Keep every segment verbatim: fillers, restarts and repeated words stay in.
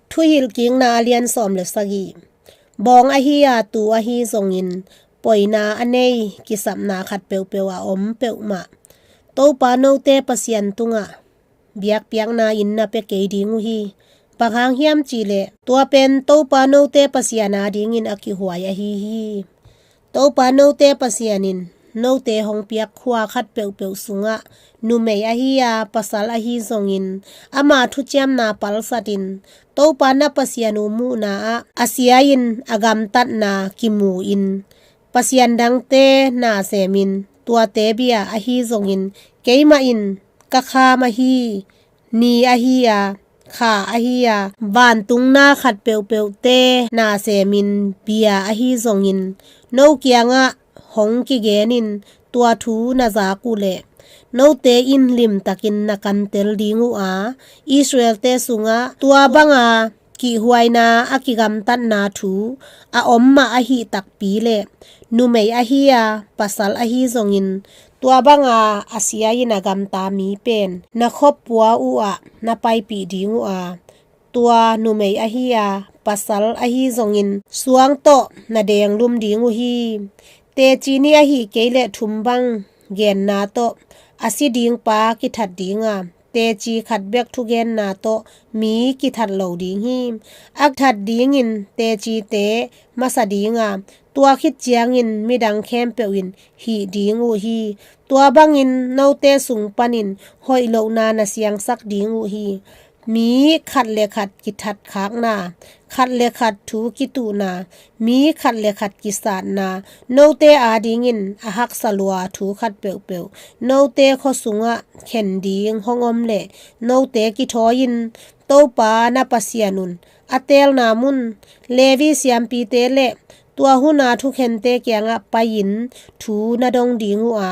Thuhilhkikna a lian sawm le sagih. Bawng ahi a, tuu ahi zongin, poina a nei kisapna khat peuhpeuh a om peuhmah, Topa note Pasian tungah biakpiakna in na pia kei ding uh hi. Bang hang hiam cihleh, tua pen Topa note Pasian adingin a kihuai ahi hi. Topa note Pasian in note hong piak khua khat peuhpeuh sungah, numei ahi a, pasal ahi zongin, ama thuciamna palsatin, Topa na Pasian uh muhna ah a sia-in a gamtatna kimu-in, pasian dangte na semin, tuate bia ahi zongin, keimah in ka kham ahi, ni ahi a, kha ahi a, vantung na khat peuhpeuhte na semin bia ahi zongin, no kiangah hong kigenin tua thu na zak uh leh, note in limtakin na kantel ding uh a, Israelte sungah tua banga kihhuaina a kigamtatna thu a om mah ahi takpi leh, numei ahi a, pasal ahi zongin, tua banga a sia-in a gamta mi pen na khuapua uh ah na paipih ding uh a, tua numei ahi a, pasal ahi zongin, suang tawh na denglum ding uh hi. Teci nih ahi kei leh thum bang genna tawh a si ding pa kithat ding a, teci khat bek thugenna tawh mi kithat lo ding hi. A that dingin tecite masa ding a, tua khit ciangin midang khempeuh in hih ding uh hi. Tua bangin note sung panin hoih lohna na siangsak ding uh hi. Mi khat le khat kithatkhakna, khat le khat thu kituhna, mi khat le khat kisatna, note adingin a haksa lua thu khat peuhpeuh note khua sungah khen ding hong om leh, note kithawi-in Topa na Pasian un a teelna mun, Levi siampite le tua huna thukhente kiangah pai-in thu na dong ding uh a,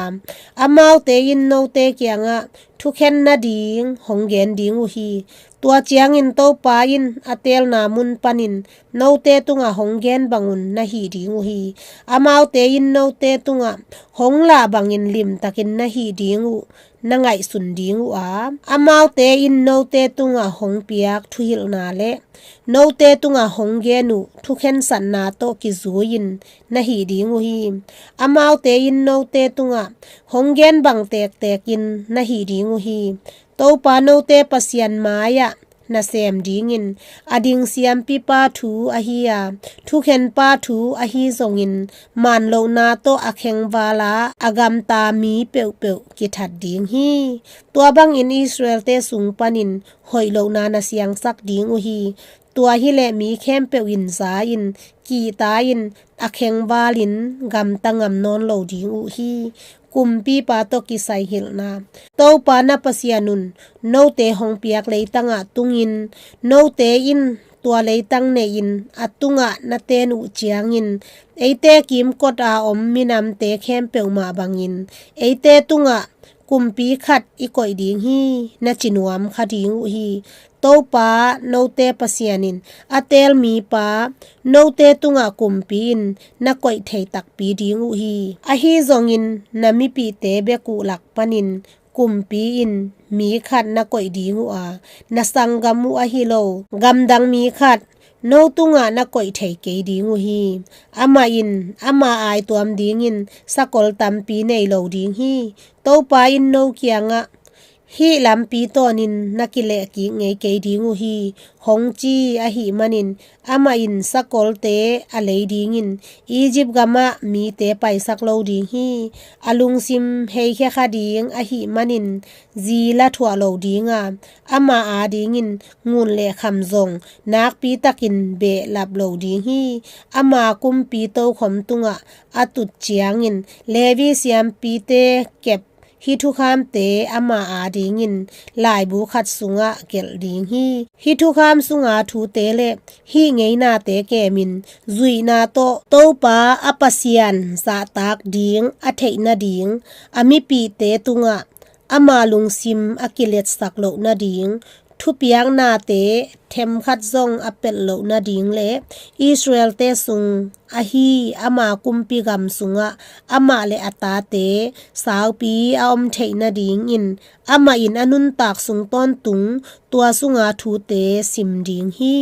amaute in note kiangah thukhen nading hong gen ding uh hi. Tua ciangin Topa in a teelna mun panin note tungah hong gen bangun na hih ding uh hi. Amaute in note tungah hong lah bangin limtakin na hih ding uh na ngaihsun ding uh a, amaute in note tungah hong piak thuhilhna le note tungah hong gen uh thukhensatna tawh kizui-in na hih ding uh hi. Amaute in note tungah hong gen bang tektekin na hih ding uh hi. Topa note Pasian mai-ah na sem dingin, a ding siampipa thu ahi a, thukhenpa thu ahi zongin, manlohna tawh a khengvala a gamta mi peuhpeuh kithat ding hi. Tua bangin Israelte sung panin hoih lohna na siangsak ding uh hi. Tua hileh mi khempeuh in za-in, kihta-in, a khengvalin gamta ngam nawn lo ding uh hi. Kumpipa tawh kisai hilhna. Topa na Pasian un note hong piak leitangah tungin, note in tua leitang nei-in a tungah na ten uh ciangin, eite kimkot a om minamte khempeuh mah bangin eite tungah kumpi khat i koih ding hi, na ci nuam kha ding uh hi. Topa note Pasian in a teel mipa note tungah kumpi in na koih thei takpi ding uh hi. Ahi zongin na mipihte bek uh lak panin kumpi in mi khat na koih ding uh a, na sanggam uh ahi lo gamdang mi khat no tungah na koih thei kei ding uh hi. Amah in ama aituam dingin sakol tampi nei lo ding hi. Topa in no kiangah, hih lampi tawnin na kilehkik ngei kei ding uh hi, hong ci ahih manin, amah in sakolte a lei dingin Egypt gamah mite paisak lo ding hi. A lungsim heikhia kha ding ahih manin zi la thuah lo ding a, ama adingin ngun le kham zong nakpi takin behlap lo ding hi. Ama kumpi tokhom tungah a tut ciangin Levi siampite kep hih thukhamte ama adingin laibu khat sungah gelh ding hi. Hih thukham sunga thute le hih ngeinate kemin zuihna tawh Topa a Pasian zahtak ding a theih nading a mipihte tungah ama lungsim a kiletsak loh nading thupiaknate themkhat zong a pelh loh nading le Israel-te sung ahi ama kumpi gam sungah amah le a tate saupi a om theih nadingin amah in a nuntak sung tawntung tua sunga thute sim ding hi.